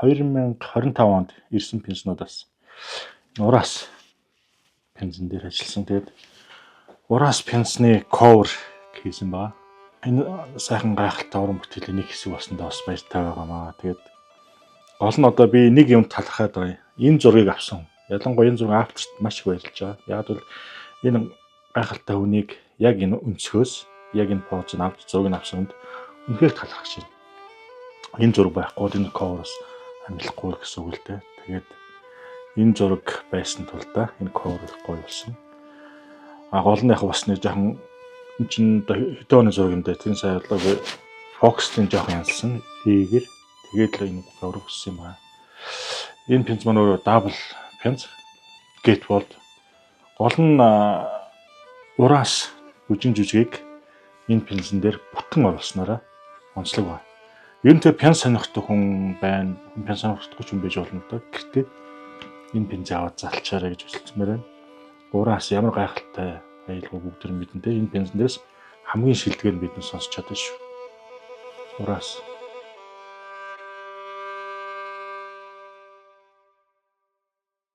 2025 онд ирсэн пенснуудаас Ураас пензэн дээр ажилласан. Тэгээд Ураас пенсний cover хийсэн байгаа. Энэ сайхан гайхалтай уран бүтээлийн нэг хэсэг болсондоо бас баяртай байгаамаа. Тэгээд гол нь одоо би нэг юм талархаад байгаа. Энэ зургийг авсан. Ялангуяа энэ зураг авторт маш их баярлж байгаа. Яг бол энэ гайхалтай хүнийг яг энэ өнцгөөс, яг энэ позыг авч зургийг авсан хүнд үнэхээр талархаж байна. Энэ зураг байхгүй бол энэ cover-оос амжилтгүй гэсэн үг л дээ. Тэгээд энэ зураг байсан тул да энэ cover их гоё болсон. А гол нь яг бас нэг жоохон энэ чинь одоо хэдэн оны зураг юм дээ. Тийм сая бодлоо би focus-ын жоохон янзлсан. Хийгээр тэгээд л энэ cover өссөн юм байна. Энэ пенз маань өөрөө double пенз, gatefold. Гол нь Ураас бүжин жүжигийг энэ пензэн дээр бүтэн оруулснараа онцлог байна. Ер нь тэг пенз сонирхдаг хүн байна. Хүн пенз сонирхдаггүй ч хүн байж болно л доо. Гэхдээ энэ пензээ аваад залчаарай гэж хүсэлцмээр байна. Ураас ямар гайхалтай аялгау бүгд тэр мэдэн тэ. Энэ пензэн дээрс хамгийн шилдгээр бид нар сонсч чадсан шүү. Ураас.